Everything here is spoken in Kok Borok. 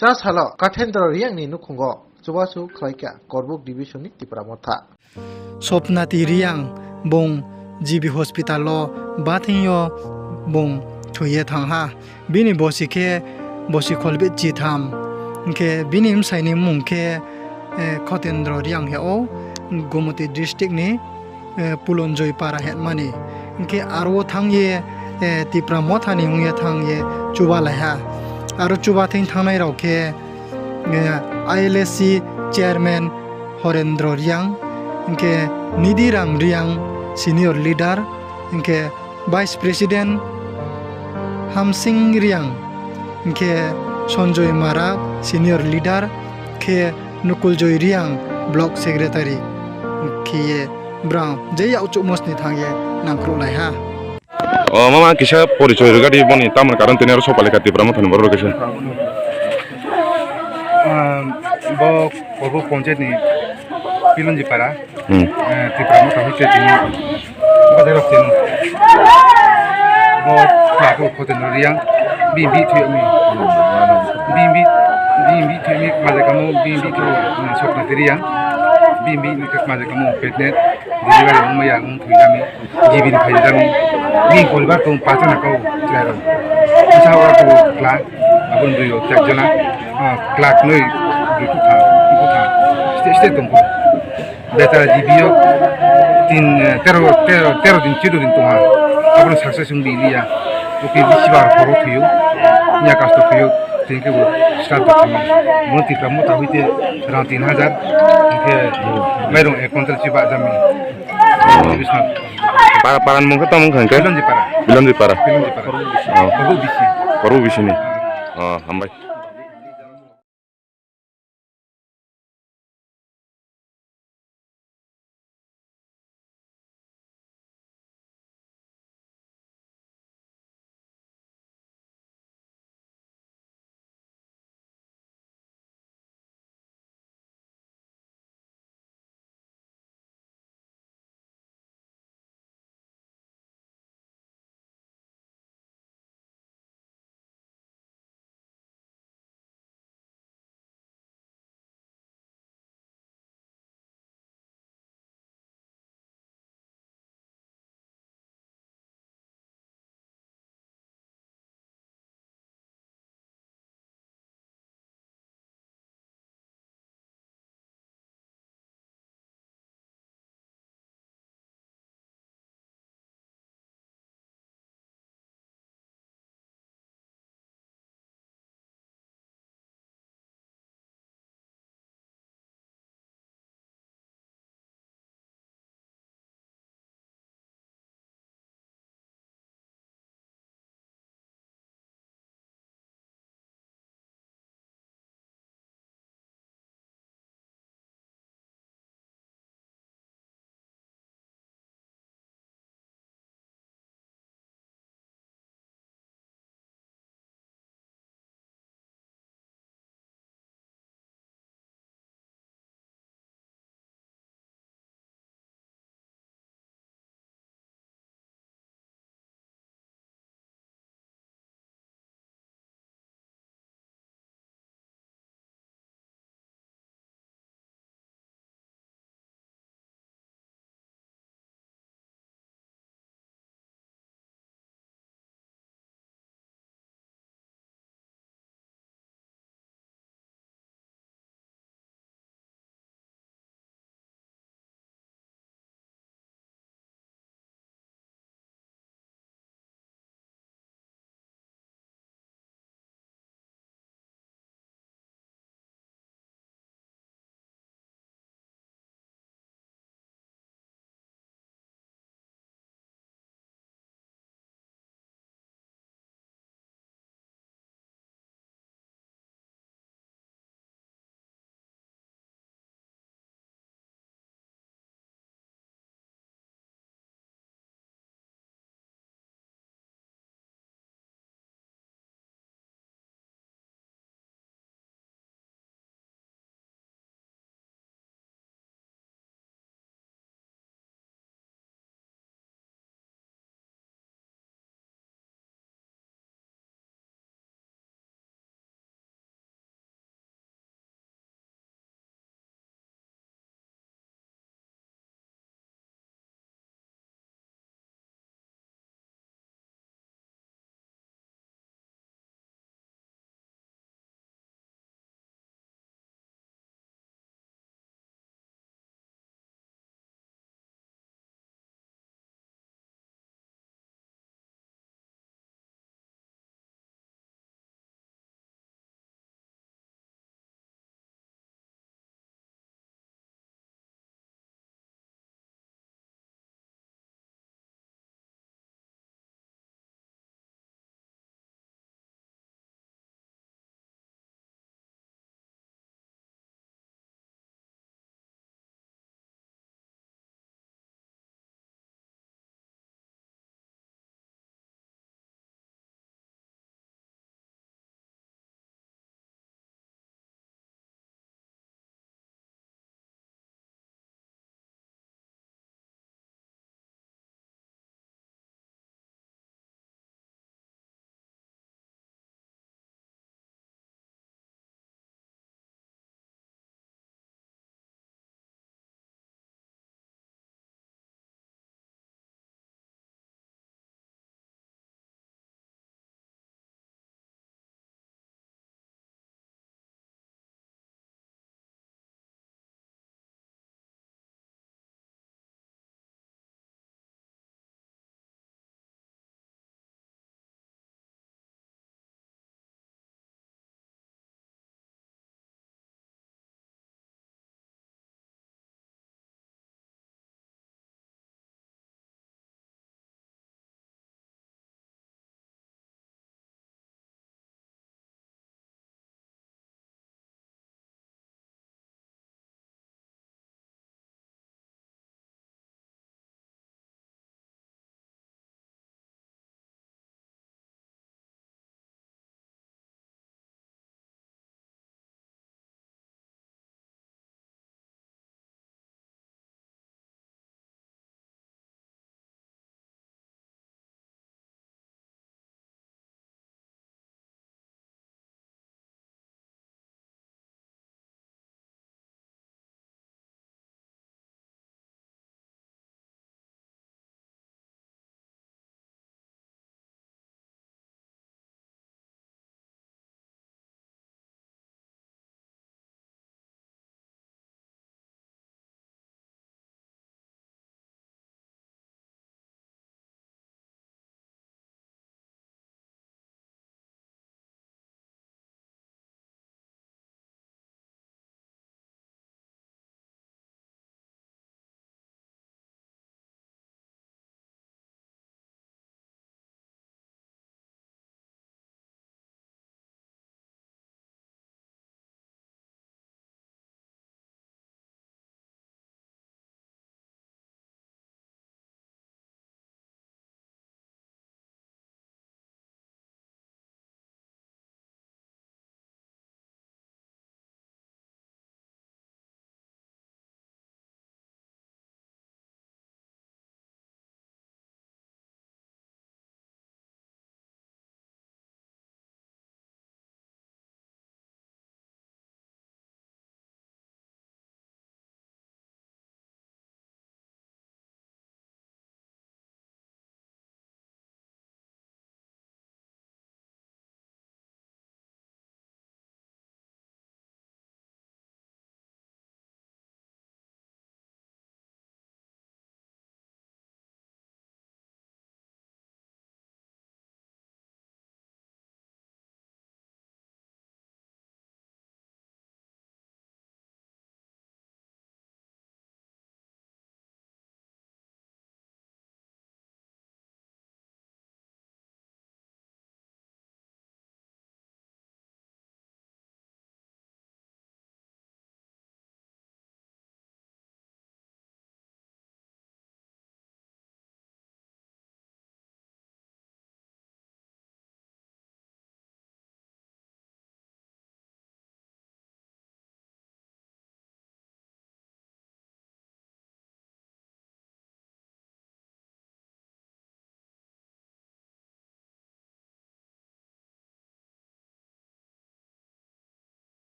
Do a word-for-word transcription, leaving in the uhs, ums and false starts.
Cha salo Kathendra Riyangni nukhungo chubachu khlaikha Korbuk Division ni Tipra Motha. Sopnati Riyang bung G B hospital o bathingyo bung thwiye thangha. Bini bosi khe bosi kholbit chitham. Hinkhe bini bwsaini mung khe, eh, Khotendra Riyang he o Gumoti district ni, eh, Pulonjoi para hwnmani. Hinkhe aro thangye, eh, Tipra Mothani wngye thangye chuba laiha. Aro chuba thwng thangnai rok khe, eh, I L S C chairman Horendra Riyang, hinkhe Nidhi Ram Riyang senior leader, hinkhe Vice President Hamsing Riyang, hinkhe Sanjoy Marak senior leader, khe Nukuljoy Riyang block secretary, khiye brang je yauchuk mosni thangye nangkhruk laiha. O mama kisa porichoi rwgadi boni tamoni karon tini aro sopalika Tipra Mothani borok rok kisa. Ah, bo Korbuk Ponchayat ni Pilonji para. Hmm. Eh, Tipra Motha hoite tini bazai rok tini. Bo Khotendra Riyang, bini bihik thwi mi. Bini bihik, bini bihik thwi mi, majai kamo, bini bihik thwi, hmm, Sopnati Riyang. Bini bihik majai kamo, pregnant, delivery wngmaya, wng thwi kami. Jibini phaijak jani. Bini poribar tong pacha na kau chwrai rok. Bwsa ora tong kla. Aboni bwrwi rok char jona. Ah, kla knoi bwrwi kuk thang, kuk thang. State, state tong kho. Betara jibi o tin, eh, tero, tero, tero din, chuddo din tong ha. Abono success wng bini ya. Oke, bisi bar horo thuyo. Nya kasto thuyo. Tini khe bo start tong kho. Mo Tipra Motha hoite rang tin hajar. Hinkhe mairung ek quintal chiba jami. Para, para ni mung khe tamo wngkha hinkhe? Pilonji para. Pilonji para. Pilonji para. Oh. Korbuk bisi. Korbuk bisi ni. Oh, hambai.